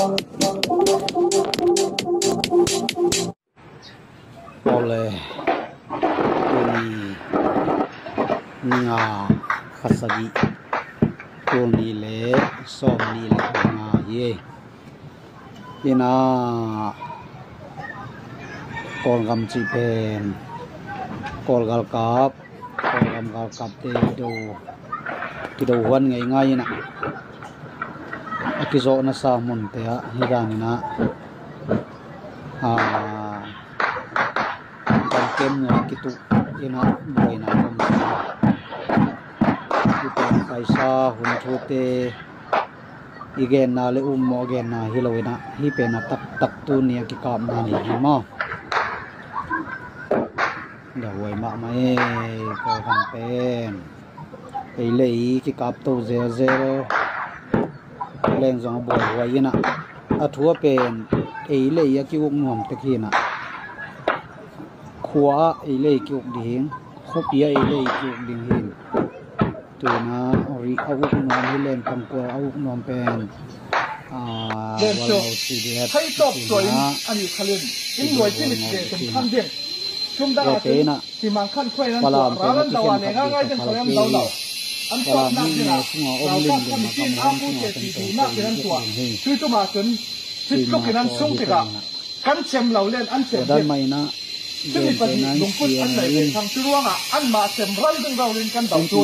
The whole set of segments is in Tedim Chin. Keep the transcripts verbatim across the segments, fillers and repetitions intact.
Awle, tuni ni nga, kha sagih, tul nih le sawm nih le nga hi. Ina Kawlgam cih pen Kawl galkap, Kawlgam galkapte kido, kido huan ngeingai ina, a kizawhna sa munte ah hi dan ina, a, kan kem nua kituh ina buaina om. Kipen paisa hun thute i genna le ummawh genna hi lo ina, hi pen a taktak tuni a kikapna ni hi maw? Dahuai mahmah e, Kawlgam pen ei le ei kikap to zelzel. Leng zong a buaihuai ina, a thu a pen ei le ei a ki-uk nuam tek hi ina, khua ah ei le ei ki-uk ding, khuapi ah ei le ei ki-uk ding hi. Tuna ri a uk nuam hi len, tangkual a uk nuam pen, a, Len Wallo tawh. C D F Hei tawp tuna tua in a ni khalin. In luai ci mit ve kum khang ding. Kum dang a cun simang khan khuai nan tua. Ralan dawa ne nga ngai den khalem dau lau. An tawp nak dina. Rau kap khan kin a pu te ti du nak dina tua. Tui tuma cun. Cip luk in an sung tika. Kan cem lo len an cem dan ding. Maina, cumi pahnih lungput an nei ve thang cu ruangah anmah cem ral ding rau in kan dau tu.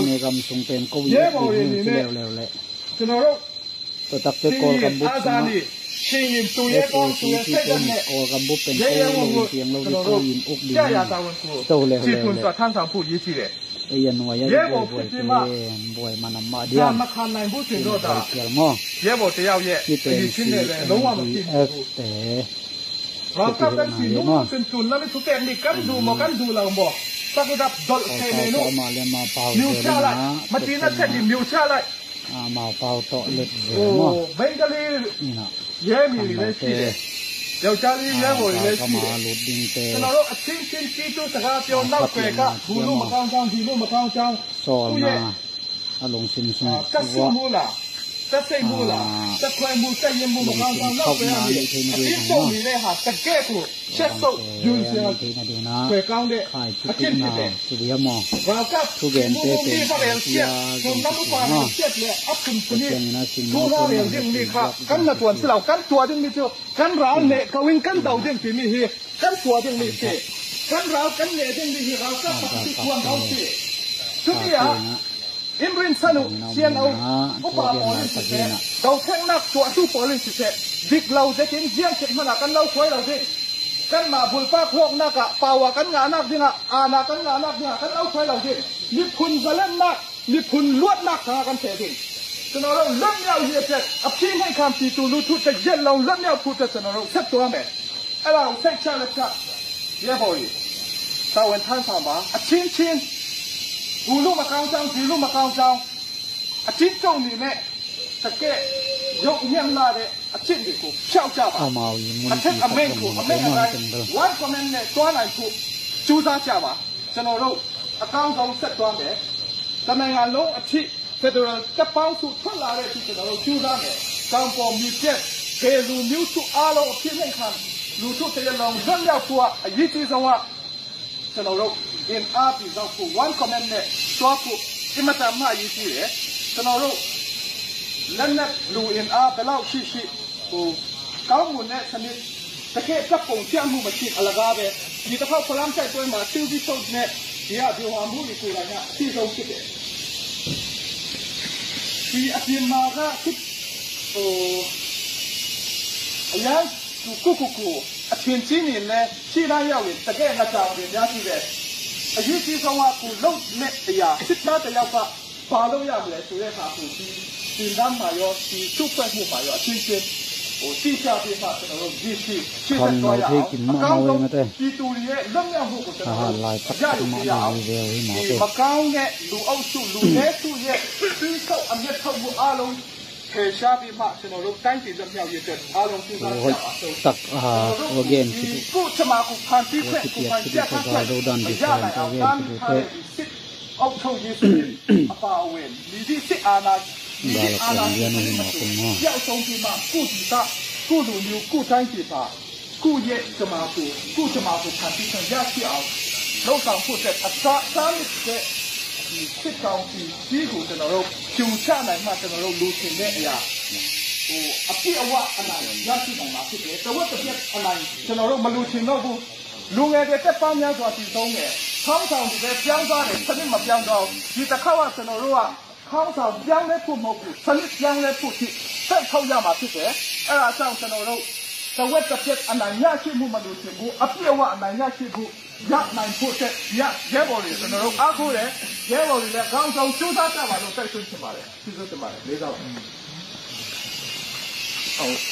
Ye bo ye ni ne. Cunoro. Totakte Kawlgam bup sungah. Singin tu ye kong tu ye sai dan ne. Kawlgam bup pen ko lo in piang lo di ko in uk ding. To le le le. Ei a nuai a i buaibuai pen buai manam mah diam. Buai kial maw. Hi pen si N G F te. Ralkap kan si nung cun tun lam i thupek nih kan duh maw, kan duh lo maw? Takidap dolh thei menu. Miucha lai. Matina chet nih miucha lai. Amau pau tawh let ve maw. Bengali. Ye mi le si le. Yau cha li ye bo le si le. Kama lut ding te. Kana ro a chin chin ki tu saka pio nau kwe ka. Bulu makang chang, bilu makang chang. Sawlna a lungsim sung. Ka sung mu la. Ka sei mu la. Ka khuai mu, ka yen mu makang chang nau kwe a mi. A chin so mi le ha ka ke ku. Siatso yun sia. Kwe kang de. A chin ki te. Ralkap. Thugente pen siat. Thung nam upa siat le a phun phun ni. Thu la rel ding mi kha. Kan na tuan si lo, kan tua ding mi cu. Kan ral ne kawin kan dau ding pi mi hi. Kan tua ding mi pi. Kan ral kan ne ding mi hi. Ralkap pa si tuan dau si. Cu mi a. In rinsan uh, sian uh, upa pawl in siseh, dothengnak tuahtu pawl in siseh, dik lo zetin ziangkhiat hmanah kan lo khuai lo ding. Kanmah bulpak hlawknak ah pau ah kan ngahnak dingah, aana kan ngahnak dingah kan lo khuai lo ding. Miphun zalennak, miphun luatnak tangah kan feh ding. Cun a lo lammiau hi a tek, a phim hei khampi tu lu thut tek ziat lo lammiau phut tek cun a lo set tuam e. A lau sek cha le cha. Ye boi. Tawen than sa ba. A chin chin. Gu lu ma kang chang, zi lu ma kang chang. A chin chong ni ne. Sa ke. Yo ngiam la de. A chin ni ku. Siau cha ba. A thek a meng ku. A meng a ngai. One comment ne. Tuan ai ku. Chu za cha ba. Sa no lo. A kang zong set tuan de. Sa meng a lo a chi. Federal te pau su thon la le ti te lo chu da me. Kampawng mi pian he lu miu su a lo phi nei khan lu su te long zan ya tua a yi ti zong a. Te lo lo in a ti zong ku one comment ne tua ku i ma tam ma yi ti le. Te lo lo len ne lu in a pe lau shi shi. Ko kau mun ne sani. Takeh kap kong siang mu ma chin a la ga be. Ni ta khau palam sai koi ma siu di so ne. Dia di hua mu ni ku la nya. Si so ki de. Si a ti ma ga ki. O. A ya ku ku ku ku. A chin chin ni ne. Si na ya wi. Takeh na chang de ya si de. A yi si so wa ku lo ne ya. Si ta ta ya fa. Pa lo ya le tu le kha ku ti tin dam ma yo ti tu pe mu ma yo tin tin. O ti cha ti ma ta lo di ti ti ta to ya. Ti tu ye lam ya mu ko ta lo. Lai tak ma lo ye ma ko. Ma kau ne lu au su lu ne tu ye. Ti so am ye thau mu a lo. He sha bi ma ta lo tai ti lam ya ye ta a lo ti ma ya a so. Tak a again ti ku cha ma ku pan ti ku pan ti ka ta. Ya la a pan ka. Auk tho Jesu in a pa a wen. Ni di si a na. Ni di a na. Ni di a na. Ni di a na. Ni di a na. ကိုယ့်လူမျိုး ကိုယ့်တိုင်းဒေသ ကိုယ့်ရဲ့ ဗမာကို ကိုယ့်ဗမာကို ဖန်တီးခွင့် ရရှိအောင် လုပ်ဆောင်ဖို့အတွက် အစ အစနစ်တကျ ဒီစစ်ကောင်စီကြီးကို ကျွန်တော်တို့ ဖြုတ်ချနိုင်မှ ကျွန်တော်တို့ လိုချင်တဲ့အရာ ဟို အပြည့်အဝ အနိုင်ရရှိနိုင်မှာ ဖြစ်တယ်။ တဝက်တစ်ပြက် အနိုင် ကျွန်တော်တို့ မလိုချင်တော့ဘူး။ လူငယ်တွေ သက်ပေါင်းများစွာ တည်သုံးတယ်။ ခေါင်းဆောင်တွေလည်း ပြောင်းသွားတယ်။ စနစ်မပြောင်းတော့ဘူး။ ဒီတစ်ခေါက်က ကျွန်တော်တို့က ခေါင်းဆောင်ပြောင်းလဲဖို့မဟုတ်ဘူး။ စနစ်ပြောင်းလဲဖို့ ထိဆက်ထုတ်ရမှာဖြစ်တယ်။ အဲ့ဒါကြောင့် ကျွန်တော်တို့ တဝက်တစ်ပြက် အနိုင်ရရှိမှု မလိုချင်ဘူး။ အပြည့်အဝ အနိုင်ရရှိဖို့ ရနိုင်ဖို့အတွက် ရ ရဲဘော်တွေ ကျွန်တော်တို့ အားကိုးတယ်။ ရဲဘော်တွေလည်း ခေါင်းဆောင် ကြိုးစားကြပါလို့ တိုက်တွန်းချင်ပါတယ်။ ကျေးဇူးတင်ပါတယ်။ လေးစားပါ။ ဟုတ်။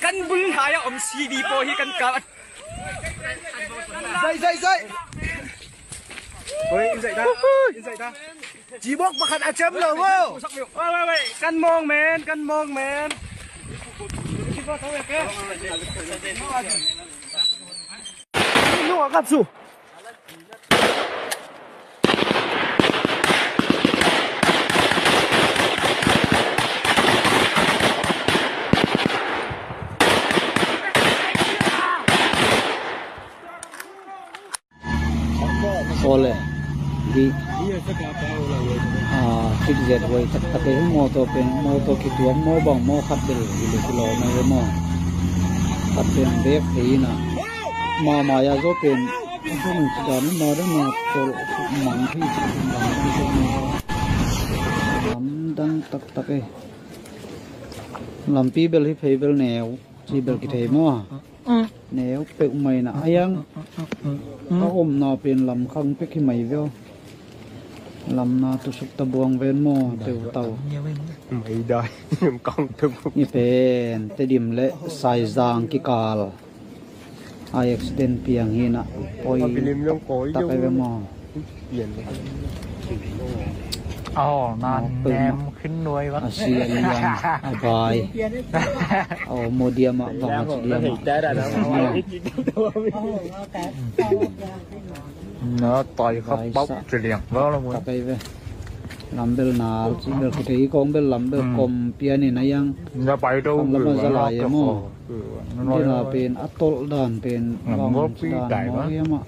Kan bul hai a om C D pawl hi kan kal. Zai, zai, zai. Oi, in zai ta. In zai ta. Cibok pakhat a cem lo maw. Wait, wait, wait. Kan mawng men, kan mawng men. Nung a kap su. Awle, di, ah, kik zet huai taktak e, mawtaw pen, mawtaw kituak maw bang maw khat bel hi le kilawm e maw. Khat pen bek thei ina. Mama ya zo pen, zong dan ma dan ma tol mang hi, lamdang taktak e. Lampi bel hi phei bel neu, ci bel kithei maw. Neu peuh mai na a yang. A omna pen lam khang pek hi mai veu. Lamna tusuk tabuang ven maw, teu tau. Mai dai, lam khang pek. Ni pen Tedim le Saizang kikal a accident piang hi na. Poi tak ai ve maw. Aw, nan nem khin nuai va. A si a lian a bai. Aw, mo diam a bang a ci diam a. Na tai kha pau ci liang va lo. Tak ai ve. Lam bel nal ci bel kite i kong bel lam bel kom pian in a yang. Na pai do. Lam a za lai e maw. Dina pen a tolh dan pen bang dan maw hiam ah.